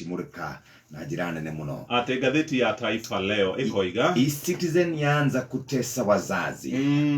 Mũrĩka na njĩra nene mũno. Atĩ ngathĩti ya Taifa Leo ĩkoiga. E-Citizen yaanza kutesa wazazi.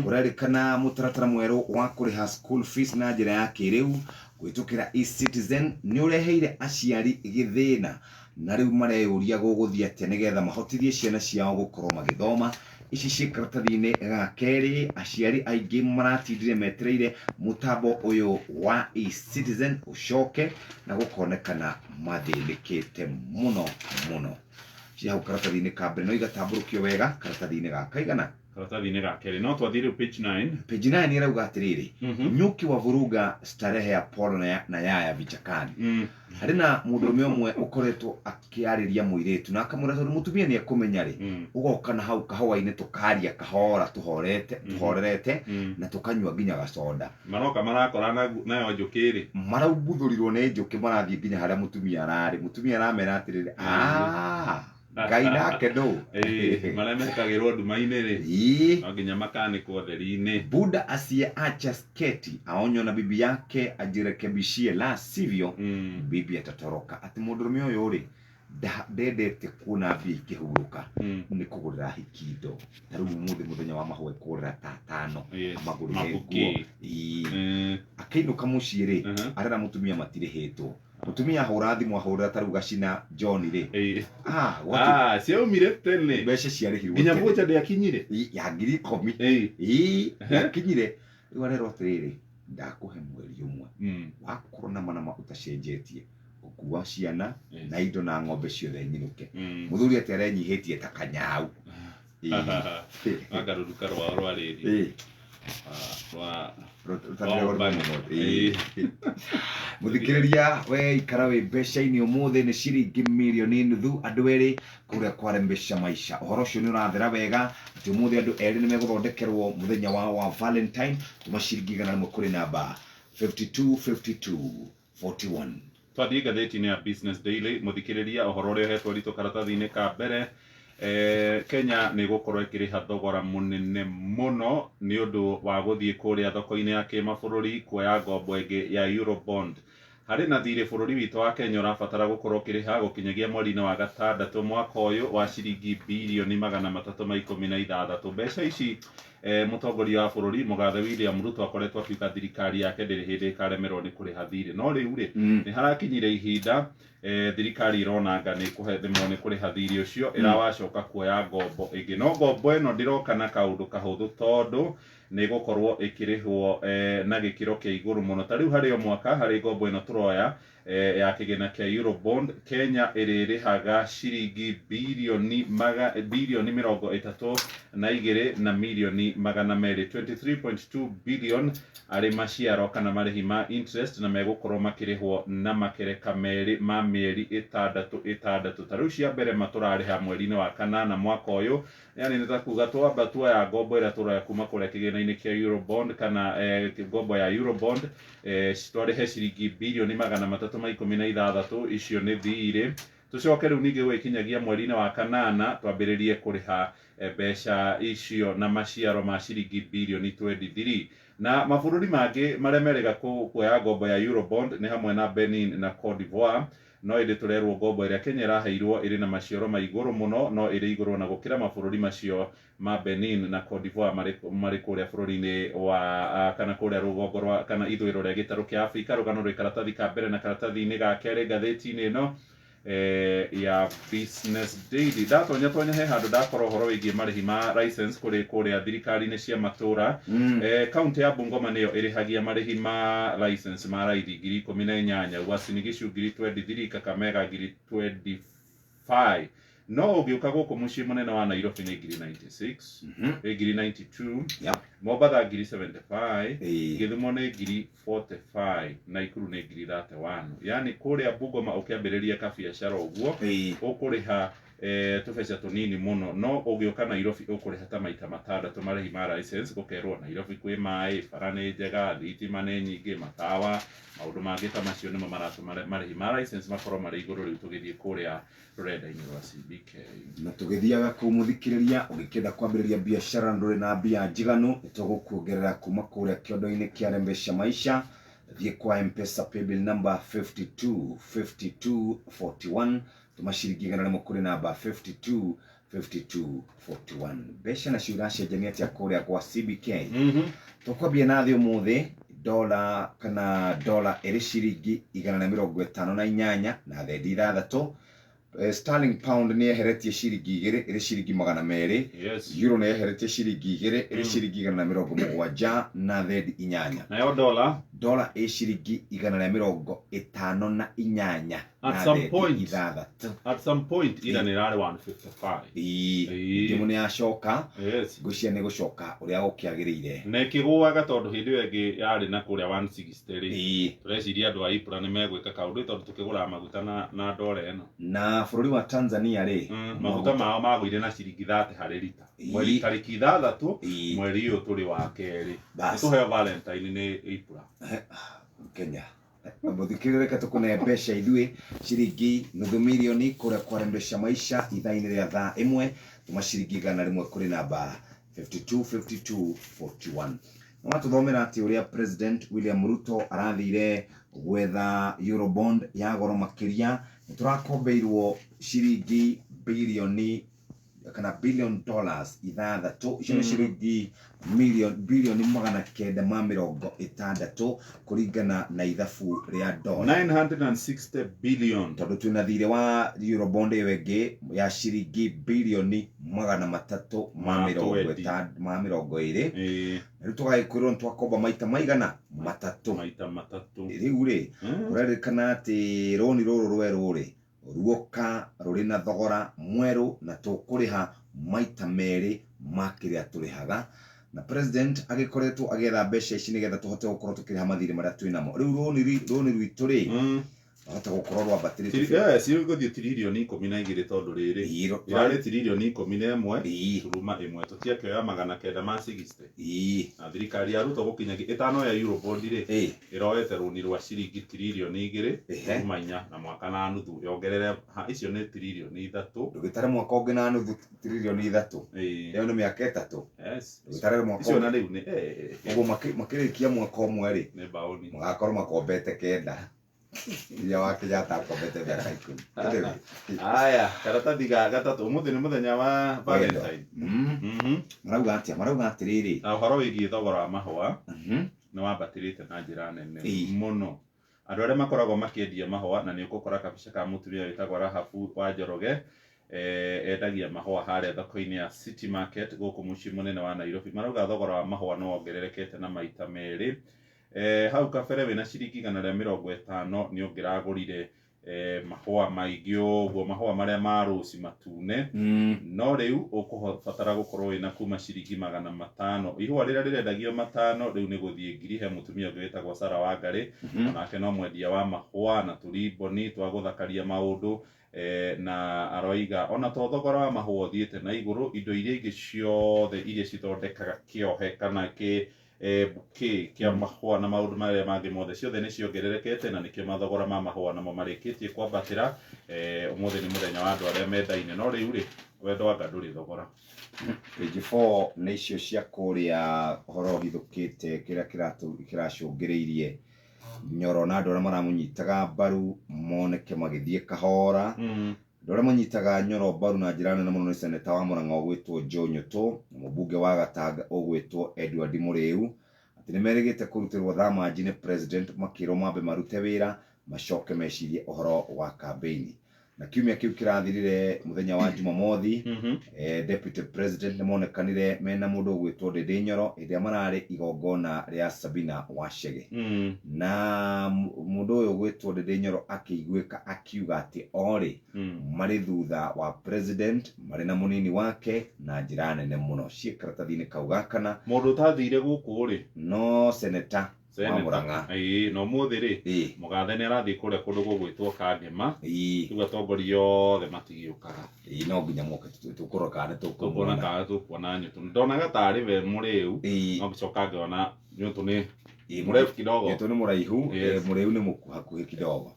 Kũrerĩkana mũtaratara mwerũ wa kũrĩha school fees na njĩra ya kĩrĩu kũhĩtũkĩra E-Citizen nĩ ũreheire aciari gĩthĩna na rĩu mareyũria gũgũthiĩ atĩa nĩgetha mahotithie ciana ciao gũkorwo magĩthoma. Ici ciĩ karatathi-inĩ ga kerĩ. Aciari aingĩ maratindire metereire mũtambo ũyũ wa E-Citizen ũcoke na gũkonekana mathĩnĩkĩte mũno mũno. Ciĩ hau karatathi-inĩ ka mbere no igatambũrũkio wega karatathi-inĩ ga kaigana? Karatathi-inĩ ga kerĩ. No twathiĩ rĩu page 9. Page 9 ĩrauga atĩrĩrĩ, nyuki wa vuruga starehe ya polo na yaya vichakani. Harĩ na mũndũrũme ũmwe ũkoretwo akĩarĩria mũirĩtu na akamwĩra tondũ mũtumia nĩ ekũmenya rĩ, ũgoka na hau kahũa-inĩ tũkaria kahora tũhorete, tũhorerete na tũkanyua nginya gacoda. Maroka marakora nayo njũkĩ rĩ. Maraumbuthũrirwo nĩ njũkĩ marathiĩ nginya harĩa mũtumia ararĩ. Mũtumia aramera atĩrĩrĩ, "Ah, Ngai nake ndũ." Ĩĩ, marĩa mekagĩrwo nduma-inĩ rĩ, no nginya makanĩkwo theri-inĩ. Buda asiyeacha sketi aonywa na bibi yake ajirekebishie la sivyo bibi atatoroka. Atĩ mũndũrũme ũyũ rĩ, ndendete kuona mbia ikĩhurũka, nĩ kũgũrĩra hiki indo. Ta rĩu ũmũthĩ mũthenya wa mahũa ekũgũrĩra ta atano, amagũrĩre nguo. Mabuki. Akĩinũka mũciĩ rĩ, arera mũtumia matirĩhĩtwo. Mũtumia ahũra thimũ ahũrĩra ta rĩu gacina John rĩ. Ah, Ah, ciaumire tene. Mbeca ciarĩhirwo Nginya tene. voucher ndĩakinyire. Ya 10,000. Ĩ, yakinyire. Rĩu arerwo atĩrĩrĩ, ndakũhe mweri ũmwe. Wakorwo nama nama ũtacenjetie, ngũkua ciana na indo na ng'ombe ciothe nyinũke. Mũthuri atĩ arenyihĩtie ta kanyau. Anga rũruka rwao rwa rĩrĩ. Rwa Rũtarĩ rwa rwa mũno. Mũthikĩrĩria, we ikara wĩ mbeca-inĩ ũmũthĩ nĩ ciringi mirioni nuthu andũ erĩ kũrĩa kwa Rembesha Maisha. Ũhoro ũcio nĩ ũrathera wega atĩ ũmũthĩ andũ erĩ nĩ megũthondekerwo mũthenya wao wa Valentine kuma ciringi 100 kũrĩ namba 52 52 41. Twathiĩ ngathĩti-inĩ ya Business Daily, mũthikĩrĩria, ũhoro ũrĩa ũhetwo ritũ karatathi-inĩ ka mbere, Kenya nĩ ĩgũkorwo ĩkĩrĩha thogora mũnene mũno nĩ ũndũ wa gũthiĩ kũrĩa thoko-inĩ ya kĩmabũrũri kuoya ngombo ĩngĩ ya Eurobond. Harĩ na thirĩ bũrũri witũ wa Kenya ũrabatara gũkorwo ũkĩrĩha gũkinyagia mweri-inĩ wa gatandatũ mwaka ũyũ wa ciringi birioni 316. Mbeca ici mũtongoria wa bũrũri mũgathe William Ruto akoretwo akiuga thirikari yake ndĩrĩ hĩndĩ ĩkaremerwo nĩ kũrĩha thirĩ. No rĩu rĩ, nĩ harakinyire ihinda thirikari ĩrona anga nĩ ĩkũremwo nĩ kũrĩha thirĩ ũcio, ĩrawacoka kuoya ngombo ĩngĩ. No ngombo ĩno ndĩroka na kaũndũ kahũthũ tondũ nĩ ĩgũkorwo ĩkĩrĩhwo na gĩkĩro kĩa igũrũ mũno. Ta rĩu harĩ o mwaka harĩ ngombo ĩno tũroya ya kĩgĩna kĩa Eurobond, Kenya ĩrĩrĩhaga ciringi birioni 32 na mirioni 200, 23.2 billion arĩ maciaro kana marĩhi ma interest, na megũkorwo makĩrĩhwo na makereka merĩ ma mĩeri ĩtandatũ ĩtandatũ. Ta rĩu cia mbere matũrarĩha mweri-inĩ wa kanana mwaka ũyũ, yani nĩ ta kuga twamba tuoya ngombo ĩrĩa tũroya kuma kũrĩa kĩgĩna-inĩ kĩa Eurobond kana ngombo ya Eurobond, twarĩhe ciringi birioni 316, icio nĩ thirĩ. Tũcoke rĩu ningĩ gũgĩkinyagia mweri-inĩ wa kanana twambĩrĩrie kũrĩha mbeca icio na maciaro ma ciringi birioni 23. Na mabũrũri mangĩ marĩa merĩga kuoya ngombo ya Eurobond nĩ hamwe na Benin na Cote d'Ivoire. No ĩndĩ tũrerwo ngombo ĩrĩa Kenya ĩraheirwo ĩrĩ na maciaro ma igũrũ mũno, no ĩrĩ igũrũ ona gũkĩra mabũrũri macio ma Benin na Cote d'Ivoire marĩ kũrĩa bũrũri-inĩ wa kana kũrĩa rũgongo rwa kana ithũĩro rĩa gĩtarũ kĩa Afrika. Rũgano rwĩ karatathi ka mbere na karatathi-inĩ ga kerĩ ngathĩti-inĩ ĩno ya Business Daily. Ndatonya tonya he handũ ndakora ũhoro wĩgiĩ marĩhi ma license kũrĩ kũrĩa thirikari-inĩ cia matũra. Kaunti ya Bungoma nĩyo ĩrĩhagia marĩhi ma license ma raithi 18,000, Uasin Gishu 23,000, Kakamega 25,000. No ũngĩũka gũkũ mũciĩ mũnene wa Nairobi nĩ 96,000, nĩ 92,000, Mombatha 75,000, Gĩthumo nĩ 45,000, Naikuru nĩ 31,000. Yani kũrĩa Bungoma ũkĩambĩrĩria kabiacara ũguo, ũkũrĩha tũbeca tũnini mũno, no ũgĩũka Nairobi ũkũrĩha ta maita matandatũ marĩhi ma license. Gũkerwo Nairobi kwĩ maĩ, bara nĩ njega, thitima nĩ nyingĩ, matawa, maũndũ mangĩ ta macio nĩmo maratũma marĩhi ma license makorwo marĩ igũrũ rĩu tũgĩthiĩ kũrĩa rũrenda-inĩ rwa CBK. Na tũgĩthiaga kũu mũthikĩrĩria, ũgĩkĩenda kwambĩrĩria biacara ndũrĩ na mbia njiganu, nĩ tũgũkuongerera kuma kũrĩa kĩondo-inĩ kĩa Rembesha Maisha. Thiĩ kwa Mpesa paybill number 52 52 41, tũma ciringi 100 kũrĩ namba 52 52 41. Mbeca nacio iracenjania atĩa kũrĩa gwa CBK? Tũkwambia na thĩ ũmũthĩ, dola kana dola ĩrĩ ciringi 158 na thendi 6. Sterling pound nĩ yeheretie ciringi 2, ĩrĩ ciringi 200. Euro nĩ yeheretie ciringi 2, ĩrĩ ciringi 170 na thendi 8. Nayo dola? Dola ĩ ciringi 158 At na some thendi point. 6. At some point ira nĩ ĩrarĩ 155. Ĩĩ, ndimũ nĩ yacoka. Ngwĩciria nĩ gũcoka ũrĩa gũkĩagĩrĩire. Na ĩkĩgũaga tondũ hĩndĩ ĩyo ĩngĩ yarĩ na kũrĩa 160 rĩ. Tũreciria andũ a Ipra nĩ megwĩka kaũndũ tondũ tũkĩgũraga maguta na dola ĩno. Na bũrũri wa Tanzania rĩ, Maguta mao magũire na ciringi 30 harĩ rita. Mweri tarĩki 6 mweri ũyũ tũrĩ wa kerĩ. Bas. Nĩtũheo Valentine nĩ Ipra. Kenya mũthikĩrĩria, reke tũkũne mbeca ithuĩ ciringi 500,000 kũrĩa kwarembesha maisha ithaa-inĩ rĩa thaa 1. Tũma ciringi 100 kũrĩ namba 52 52 41. Nĩ watũthomera atĩ ũrĩa President William Ruto arathire gwetha Eurobond ya goro makĩria, nĩ tũrakombeirwo ciringi birioni kana billion dollars 6, icio nĩ ciringi million bilioni 960 kũringana na ithabu rĩa dola. 960 billion. Tondũ twĩna thirĩ wa Eurobond ĩyo ĩngĩ ya ciringi bilioni 300 ma Ma mĩrongo 20. Ma 20. Rĩu tũgagĩkwĩrwo nĩ twakomba maita maigana? Matatũ. Maita matatũ. Rĩu rĩ, kũrerĩkana atĩ rũni rũrũ rwerũ rĩ ruoka rũrĩ na thogora mwerũ na tũkũrĩha maita merĩ ma kĩrĩa tũrĩhaga, na president agĩkoretwo agĩetha mbeca ici nĩgetha tũhote gũkorwo tũkĩrĩha mathirĩ marĩa twĩ namo. Rĩu rũni rwitũ rĩ, rwahota gũkorwo rwambatĩrĩte. Cigũthiĩ tiririoni 12 tondũ rĩrĩ ĩrarĩ tiririoni 11 turuma 1, tũtiakĩoya 960. Na thirikari ya Ruto gũkinyagia ĩtano ya Eurobond rĩ, ĩroete rũni rwa ciringi tiririoni 2 turuma 4 na mwaka na nuthu yongerere icio nĩ tiririoni 3. Ndũgĩtare mwaka ũngĩ na nuthu tiririoni 3. Ĩyo nĩ mĩaka 3. Ndũgĩtare mwaka Icio ũngĩ. Na rĩu nĩ Ũguo makĩrĩkia mwaka ũmwe rĩ, nĩ baũni. Magakorwo makombete 9 iria wa Kenyatta akombete mĩaka 10. Anyway. Aya, karatathi ga gatatũ, ũmũthĩ nĩ mũthenya wa Valentine. Marauga atĩa? Marauga atĩrĩrĩ, Na ũhoro wĩgiĩ thogora wa mahũa nĩ wambatĩrĩte na njĩra nene mũno. Andũ arĩa makoragwo makĩendia mahũa, na nĩ ũgũkora kabica ka mũtumia wĩtagwo Rahabu wa Njoroge, endagia mahũa harĩa thoko-inĩ ya City Market gũkũ mũciĩ mũnene wa Nairobi. Marauga thogora wa mahũa nĩ wongererekete na maita merĩ. Hau kabere wĩna ciringi 150 nĩ ũngĩragũrire mahũa maingĩ ũguo, mahũa marĩa ma rose matune. No rĩu ũkũbatara gũkorwo wĩna kuma ciringi 500. Ihũa rĩrĩa rĩrendagio 500 rĩu nĩ gũthiĩ 1000. He mũtumia ũngĩ wĩtagwo Sarah Wangari, onake no mwendia wa mahũa na tũrimboni twa gũthakaria maũndũ, na aroiga ona to thogora wa mahũa ũthiĩte na igũrũ, indo iria ingĩ ciothe iria cithondekaga kĩohe kana kĩ bouquet kĩa mahũa na maũndũ marĩa mangĩ mothe, ciothe nĩ ciongererekete, na nĩkĩo mathogora ma mahũa namo marĩkĩtie kwambatĩra. Ũmũthĩ nĩ mũthenya wa andũ arĩa mendaine, no rĩu rĩ, wendo anga ndũrĩ thogora. Page 4 nĩ icio cia kũrĩa ũhoro ũhithũkĩte kĩrĩa kĩracũngĩrĩirie Nyoro na andũ arĩa maramũnyitaga mbaru moneke magĩthiĩ kahora. Andũ arĩa manyitaga Nyoro mbaru na njĩra nene mũno nĩ seneta wa Murang'a ũgwĩtwo Joe Nyũtũ na mũmbunge wa Gatanga ũgwĩtwo Edward Mũrĩu, atĩ nĩ merĩgĩte kũrutĩrwo thamanji nĩ president, makĩrwo mambe marute wĩra macoke mecirie ũhoro wa kambeini. Na kiumia kĩu kĩrathirire mũthenya wa Jumamothi, deputy president nĩ monekanire mena mũndũ ũgwĩtwo Ndĩndĩ Nyoro hĩndĩ ĩrĩa mararĩ igongona rĩa Sabina Wachege. Na mũndũ ũyũ ũgwĩtwo Ndĩndĩ Nyoro akĩiguĩka akiuga atĩ orĩ marĩ thutha wa president marĩ na mũnini wake na njĩra nene mũno. Ciĩ karatathi-inĩ kau gakana. Mũndũ ũtathire gũkũ rĩ? No seneta wa Senator. Murang'a. Ĩĩ, na ũmũthĩ rĩ, mũgathe nĩ arathiĩ kũrĩa kũndũ gũgwĩtwo Kangema. Rĩu atongoria othe matigĩũkaga. Ĩĩ, no nginya moke tũkũrora kana nĩ tũkuona tũkũmuona. Kana tũkuona Nyũtũ. Ndonaga tarĩ we mũrĩu, no ngĩcoka ngĩona Nyũtũ nĩ mrefu kidogo. Nyũtũ nĩ mũraihu, mũrĩu nĩ hakuhĩ kidogo.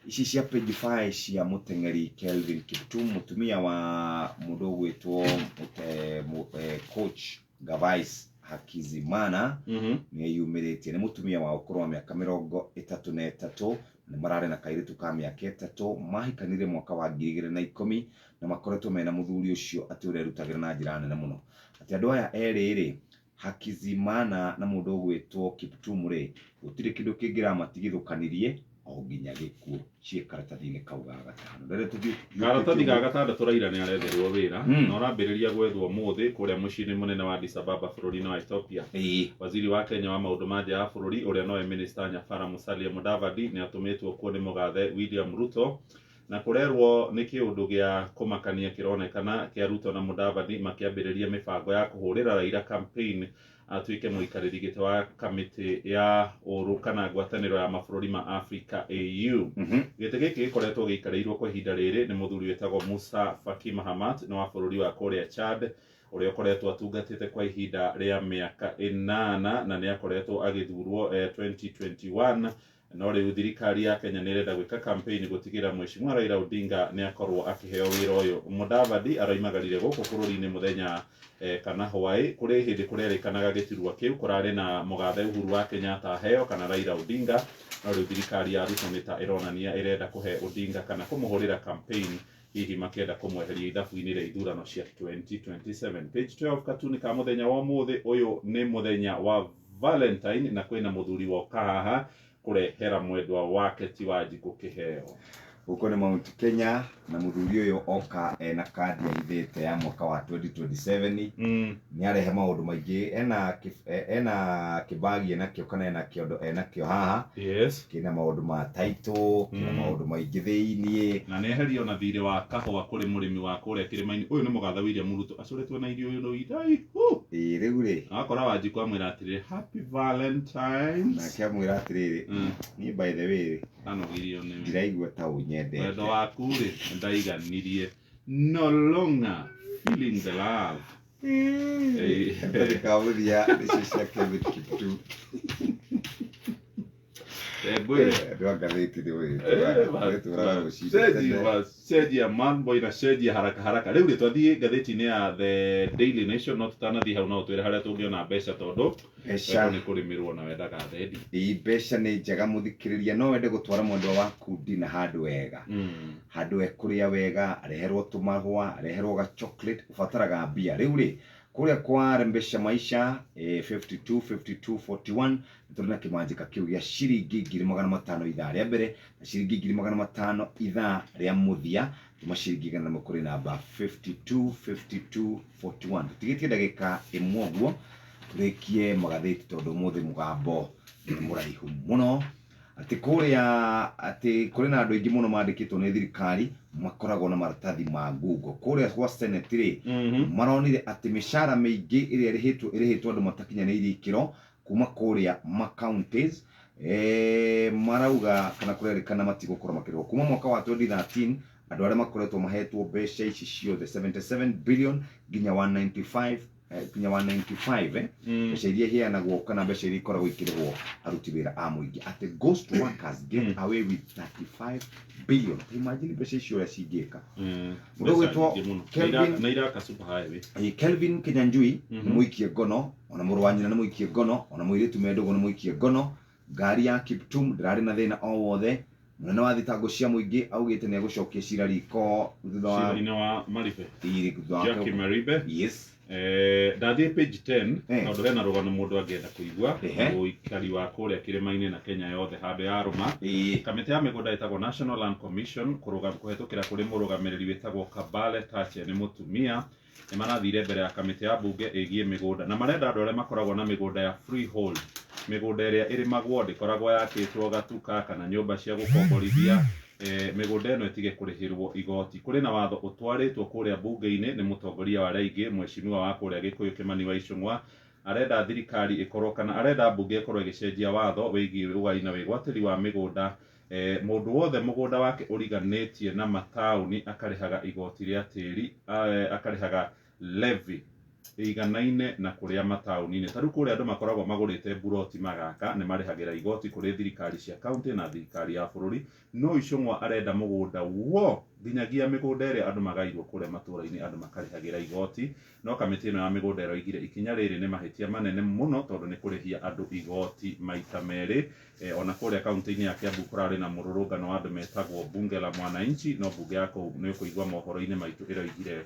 Ici cia page 5 cia mũteng'eri Kelvin Kiptum, mũtumia wa mũndũ ũgwĩtwo coach Gavais Hakizimana nĩ eyumĩrĩtie, nĩ mũtumia wa ũkũrũ wa mĩaka 33, nĩ mararĩ na kairĩtu ka mĩaka 3, mahikanire mwaka wa 2010 na makoretwo mena mũthuri ũcio atĩ ũrĩa erutagĩra na njĩra nene mũno. Atĩ andũ aya erĩ rĩ, Hakizimana na mũndũ ũgwĩtwo Kiptum rĩ, gũtirĩ kĩndũ kĩngĩramatigithũkanirie o nginya gĩkuũ. Ciĩ karatathi-inĩ kau ga gatano. Rĩrĩ tũthiĩ Karatathi ga gatandatũ, Raila nĩ aretherwo wĩra na ũrambĩrĩria gwethwo mũthĩ kũrĩa mũciĩ-inĩ mũnene wa Addis Ababa bũrũri-inĩ wa Ethiopia. Waziri wa Kenya wa maũndũ ma nja ya bũrũri ũrĩa nowe minister Nyabara Musalia Mudavadi nĩ atũmĩtwo kuo nĩ mũgathe William Ruto, na kũrerwo nĩ kĩũndũ gĩa kũmakania kĩronekana kĩa Ruto na Mudavadi makĩambĩrĩria mĩbango ya kũhũrĩra Raila campaign atuĩke mũikarĩri gĩtĩ wa kamĩtĩ ya ũrũ kana ngwatanĩro ya mabũrũri ma Africa AU. Gĩtĩ gĩkĩ gĩkoretwo gĩikarĩirwo kwa ihinda rĩrĩ nĩ mũthuri wĩtagwo Musa Faki Mahamat, nĩ wa bũrũri wa kũrĩa Chad, ũrĩa ũkoretwo atungatĩte kwa ihinda rĩa mĩaka 8 na nĩ akoretwo agĩthurwo 2021. No rĩu thirikari ya Kenya nĩ ĩrenda gwĩka campaign gũtigĩrĩra Mheshimiwa Raila Odinga nĩ akorwo akĩheo wĩra ũyũ. Mudavadi aroimagarire gũkũ bũrũri-inĩ mũthenya kana hwaĩ, kũrĩ hĩndĩ kũrerĩkanaga gĩturwa kĩu kũrarĩ na mũgathe Uhuru wa Kenyatta aheo kana Raila Odinga. No rĩu thirikari ya Ruto nĩ ta ĩronania ĩrenda kũhe Odinga kana kũmũhũrĩra campaign, hihi makĩenda kũmweheria ithabu-inĩ rĩa ithurano cia 2027. Page 12, katuni ka mũthenya wa ũmũthĩ ũyũ nĩ mũthenya wa Valentine, na kwĩna mũthuri woka haha kũrehera mwendwa wake ti Wanjikũ kĩheo. Gũkũ nĩ Mount Kenya, na mũthuri ũyũ oka ena kandi ahithĩte ya mwaka wa 2027. Nĩ arehe maũndũ maingĩ, ena kĩbagi enakĩo kana ena kĩondo enakĩo haha. Kĩna maũndũ ma title, kĩna maũndũ maingĩ thĩiniĩ. Na nĩ eherio na thirĩ wa kahũa kũrĩ mũrĩmi wa kũrĩa kĩrĩma-inĩ. Ũyũ nĩ mũgathe William Ruto acoretwo na irio ũyũ iraihu. Ĩĩ rĩu rĩ, Akora Wanjikũ amwĩra atĩrĩrĩ, happy Valentines. Nake amwĩra atĩrĩrĩ, niĩ by the way rĩ, Anogirio nĩ ndiraigua ta ũnyendete. Wendo waku rĩ, ndaiganirie. No longer feeling the love. Karatathi ka mũthia nĩcio cia Kevin Kiptum. Ngwĩre. Andũ a ngathĩti nĩ wĩtũraga rũcinĩ tene. Cenjia mambo inacenjia haraka haraka. Rĩu rĩ, twathiĩ ngathĩti-inĩ ya The Daily Nation, no tũtanathiĩ hau no ũtwĩre harĩa tũngĩona mbeca, tondũ Mbeca wendo nĩ kũrĩmĩrwo na wendaga thendi. Ĩ, mbeca nĩ njega mũthikĩrĩria, no wende gũtwara mwendwa waku ndina handũ wega, handũ ekũrĩa wega, areherwo tũmahũa, areherwo ga chocolate, ũbataraga mbia. Rĩu rĩ, kũrĩa kwa Rembesha Maisha, 52 52 41, tũrĩ na kĩmanjĩka kĩu gĩa ciringi 500,000 ithaa rĩa mbere na ciringi 500,000 ithaa rĩa mũthia. Tũma ciringi 100 kũrĩ namba 52 52 41. Tũtigĩtie ndagĩka 1 ũguo tũrĩkie magathĩti, tondũ ũmũthĩ mũgambo nĩ mũraihu mũno. Atĩ kũrĩa atĩ kũrĩ na andũ aingĩ mũno mandĩkĩtwo nĩ thirikari makoragwo na maratathi ma ngungo. Kũrĩa gwa Senate rĩ, maronire atĩ mĩcara mĩingĩ ĩrĩa ĩrĩhĩtwo andũ matakinyanĩirie ikĩro kuma kũrĩa ma counties, marauga kana kũrerĩkana matigũkorwo makĩrĩhwo kuma mwaka wa 2013. Andũ arĩa makoretwo mahetwo mbeca ici ciothe 77 billion nginya 195, nginya 195, mbeca iria iheanagwo kana mbeca iria ikoragwo ikĩrĩhwo aruti wĩra a mũingĩ, atĩ ghost workers get away with 35 billion. Ta imagine mbeca icio ũrĩa cingĩka. Mũndũ ũgwĩtwo Kelvin Na iraka super highway. Kelvin Kinyanjui nĩ mũikie ngono, ona mũrũ wa nyina nĩ mũikie ngono, ona mũirĩtu me ndũgũ nĩ mũikie ngono. Ngari ya Kiptum ndĩrarĩ na thĩna o wothe. Mũnene wa thitango cia mũingĩ augĩte nĩ egũcokia cira riko thutha wa Cira-inĩ wa Maribe. Ĩĩ, thutha wa Jackie Maribe. Ndathiĩ page 10, tondũ hena rũgano mũndũ angĩenda kũigua, ũikari wa kũrĩa kĩrĩma-inĩ na Kenya yothe handũ ya rũma. Kamĩtĩ ya mĩgũnda ĩtagwo National Land Commission kũhetũkĩra kũrĩ mũrũgamĩrĩri wĩtagwo Kabale Tache, nĩ mũtumia, nĩ marathire mbere ya kamĩtĩ ya mbunge ĩgiĩ mĩgũnda, na marenda andũ arĩa makoragwo na mĩgũnda ya freehold, mĩgũnda ĩrĩa ĩrĩmagwo ndĩkoragwo yakĩtwo gatuka kana nyũmba cia gũkomborithia, mĩgũnda ĩno ĩtige kũrĩhĩrwo igoti. Kũrĩ na watho ũtwarĩtwo kũrĩa mbunge-inĩ nĩ mũtongoria wa arĩa aingĩ, mheshimiwa wa kũrĩa Gĩkũyũ Kĩmani wa Ichung'wa. Arenda thirikari ĩkorwo kana arenda mbunge ĩkorwo ĩgĩcenjia watho wĩgiĩ ũgai na wĩgwatĩri wa mĩgũnda. Mũndũ wothe mũgũnda wake ũriganĩtie na mataũni akarĩhaga igoti rĩa tĩri, akarĩhaga levy ĩiganaine na kũrĩa mataũni-inĩ. Ta rĩu kũrĩa andũ makoragwo magũrĩte mburoti magaka, nĩ marĩhagĩra igoti kũrĩ thirikari cia county na thirikari ya bũrũri. No Ichung'wa arenda mũgũnda wo Nginyagia mĩgũnda ĩrĩa andũ magairwo kũrĩa matũra-inĩ andũ makarĩhagĩra igoti, no kamĩtĩ ĩno ya mĩgũnda ĩroigire ikinya rĩrĩ nĩ mahĩtia manene mũno tondũ nĩ kũrĩhia andũ igoti maita merĩ. Ona kũrĩa kaunti-inĩ ya Kiambu kũrarĩ na mũrũrũngano wa andũ metagwo Bunge la Mwananchi, no mbunge ya kũu nĩ ũkũigua mohoro-inĩ maitũ ĩroigire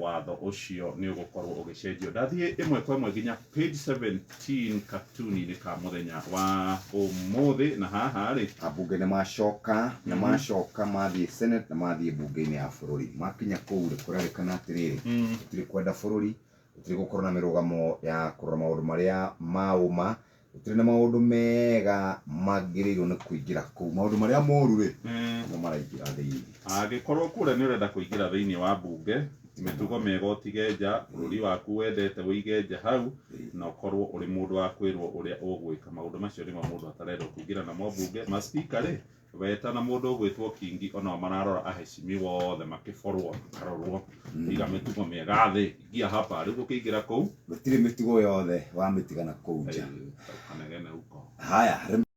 watho ũcio nĩ ũgũkorwo ũgĩcenjio. Ndathiĩ ĩmwe kwa ĩmwe nginya page 17 katuni-inĩ ka mũthenya wa ũmũthĩ, na haha rĩ, Ambunge nĩ macoka na macoka mathiĩ Senate na mathiĩ mbunge-inĩ ya bũrũri. Makinya kũu rĩ, kũrerĩkana atĩrĩrĩ, gũtirĩ kwenda bũrũri, gũtirĩ gũkorwo na mĩrũgamo ya kũrora maũndũ marĩa ma ũma, gũtirĩ na maũndũ mega magĩrĩirwo nĩ kũingĩra kũu. Maũndũ marĩa moru rĩ, nĩmo maraingĩra thĩinĩ. Angĩkorwo kũrĩa nĩ ũrenda kũingĩra thĩinĩ wa mbunge, mĩtugo mĩega ũtige nja, bũrũri waku wendete ũige nja hau, na ũkorwo ũrĩ mũndũ wa kwĩrwo ũrĩa ũgwĩka. Maũndũ macio nĩmo mũndũ atarendwo kũingĩra namo mbunge. Maspika rĩ, weta na mũndũ ũgwĩtwo Kingi onao mararora aheshimiwa othe makĩborwo makarorwo, iga mĩtugo mĩega thĩ, ingia hapa. Rĩu ũkĩingĩra kũu Gũtirĩ mĩtugo yothe wamĩtiga na kũu nja. Kanegene huko. Haya.